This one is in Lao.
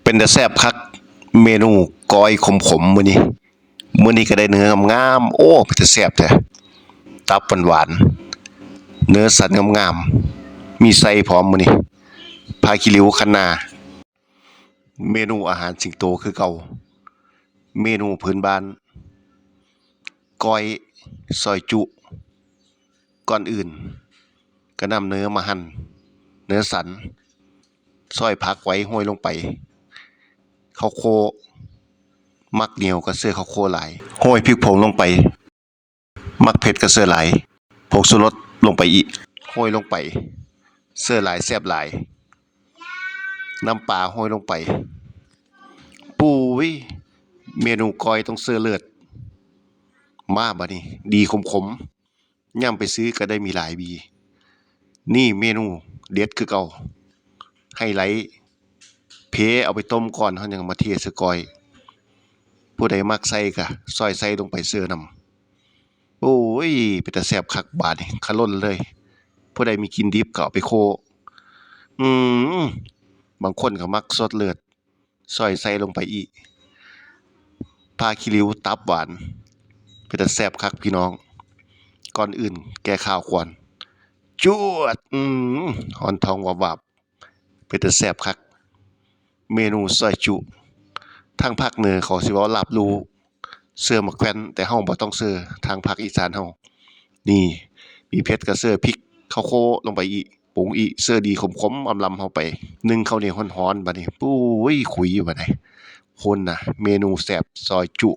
ປັນຕາແຊບຄັກ ເມນູກ້ອຍຂົມໆມື້ນີ້. ມື້ນີ້ກໍໄດ້ເນື້ອງາມໆ ໂອ້ ເປັນຕາແຊບແທ້. ຕັບຫວານໆ ເນື້ອສັນງາມໆ ມີໄສ້ພ້ອມມື້ນີ້. ຜ້າຂີ້ລິ້ວຄັນນາ. ເມນູອາຫານສິງໂຕຄືເກົ່າ. ເມນູພື້ນບ້ານ ກ້ອຍ ຊອຍຈຸ. ກ່ອນອື່ນກໍນຳເນື້ອມາຫັ່ນ ເນື້ອສັນ ຊອຍຜັກໄວ້ ໂຮຍລົງໄປ. ເຂົ້າໂຄ ມັກໜຽວກໍເສີເຂົ້າໂຄຫຼາຍ ໂຮຍພິກຜົງລົງໄປ. ມັກເຜັດກໍເສີຫຼາຍ ຜົງຊູລົດລົງໄປອີກ ໂຮຍລົງໄປ. ເສີຫຼາຍແຊບຫຼາຍ ນ້ຳປາໂຮຍລົງໄປ. ປຸ້ຍ ເມນູກ້ອຍຕ້ອງເສີເລີດ. ມາບາດນີ້ ດີຂົມໆ ຍາມໄປຊື້ກໍໄດ້ມີຫຼາຍບີ. ນີ້ເມນູເດັດຄືເກົ່າ ໄຮໄລ ເພເອົາໄປຕົ້ມກ່ອນ ເຮົາຍັງມາເທໃສ່ກ້ອຍ. ຜູ້ໃດມັກໃສ່ກໍຊອຍໃສ່ລົງໄປເສີນຳ. ໂອ້ຍ ເປັນຕາແຊບຄັກບາດນີ້ ຂະຫຼົ່ນເລີຍ. ຜູ້ໃດມີກິນດິບກໍເອົາໄປໂຄ. ອືມ ບາງຄົນກໍມັກສົດເລີດ ຊອຍໃສ່ລົງໄປອີກ. ຜ້າຂີ້ລິ້ວ ຕັບຫວານ ເປັນຕາແຊບຄັກພີ່ນ້ອງ. ກ່ອນອື່ນແກ້ຄາວກ່ອນ ຈວດ. ອືມ ຮ້ອນທ້ອງວາບໆ ເປັນຕາແຊບຄັກ ເມນູຊອຍຈຸ. ທາງພາກເໜືອເຂົາຊິເວົ້າລາບລູ ເສີໝາກແຂວັນ ແຕ່ເຮົາບໍ່ຕ້ອງເສີ ທາງພາກອີສານເຮົາ. ນີ້ ມີເຜັດກໍເສີພິກເຂົ້າໂຄລົງໄປອີກ ປຸງອີກ ເສີດີຂົມໆອຳລຳເຮົາໄປ. ໜຶ້ງເຂົ້າໜຽວຮ້ອນໆ ບາດນີ້ ປຸ້ຍ ຂຸຍບາດນີ້. ໂຫນນະ ເມນູແຊບຊອຍຈຸ